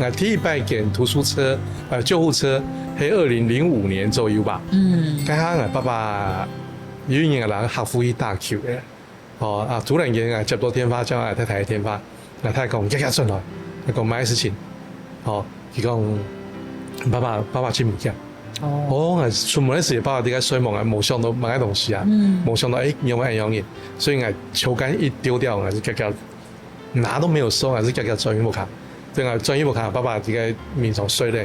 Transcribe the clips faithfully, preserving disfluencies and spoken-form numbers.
𠊎第一擺揀圖書車，呃，救護車，係二零零五年左右吧。嗯。該下𠊎爸爸有一日𠊎人客戶去打球个，哦，啊，突然間𠊎接到電話，就𠊎太太个電話，𠊎太太講：「遽遽轉來。」𠊎講：「麼个事情？」哦，佢講：「爸爸，爸爸盡毋見。」哦。哦，𠊎出門个時，爸爸在該睡目啊，無想到麼个東西啊，嗯。無想到，誒，仰會恁樣个，所以𠊎手機一丟掉，𠊎就遽遽 拿都沒有收，還是遽遽轉去屋下。對啊，轉去屋下，爸爸這個眠床睡了，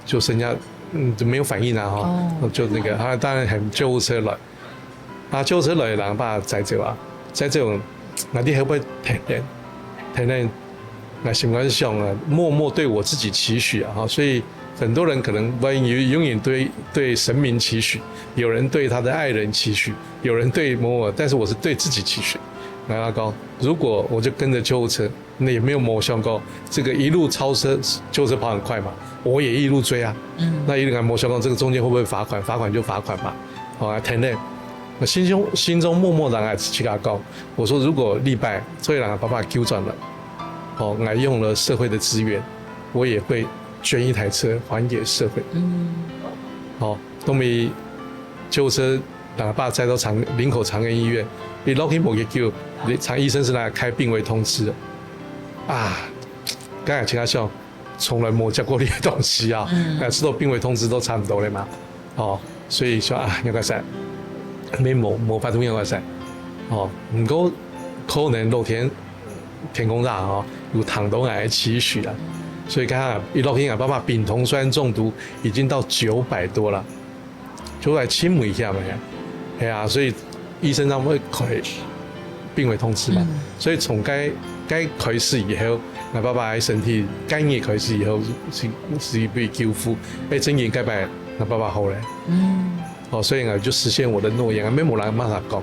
就剩下，嗯，就沒有反應啊，哈。哦。就那個，啊，當然喊救護車來，啊，救護車來，人把他載走啊，載走，𠊎在後背跈等，跈等，𠊎心肝想啊，默默對我自己期許啊，哈，所以很多人可能會永，永遠對，對神明期許，有人對他的愛人期許，有人對某某，但是我是對自己期許。然後講，如果我就跟著救護車，那也沒有沒想過，這個一路超車，救護車跑很快嘛，我也一路追啊。嗯。那一路沒想過這個中間會不會罰款，罰款就罰款嘛。好啊，跈等。那心中，心中默默然啊，自家講，我說如果這擺，做得人爸爸救轉來，哦，𠊎用了社會的資源，我也會捐一台車還給社會。嗯。好，都沒救護車 人爸載到長，林口長庚醫院，一落去無幾久，長，醫生就來開病危通知了。啊，剛才聽他講，從來沒接過這個東西啊，嗯。啊，知道病危通知都差不多了嘛，哦，所以說啊，仰會使，無，無法度仰會使，哦，毋過可能老天，天公伯哦，有聽到𠊎个期許啊，所以剛才一落去啊，爸爸丙酮酸中毒已經到九百多了。 就來盡危險个。係啊，所以醫生正會開病危通知嘛。嗯。所以從該，該開始以後，𠊎爸爸个身體，該日開始以後是，是被救護，誒，正經該擺𠊎爸爸好咧。嗯。哦，所以𠊎就實現我的諾言，啊，無人馬上講，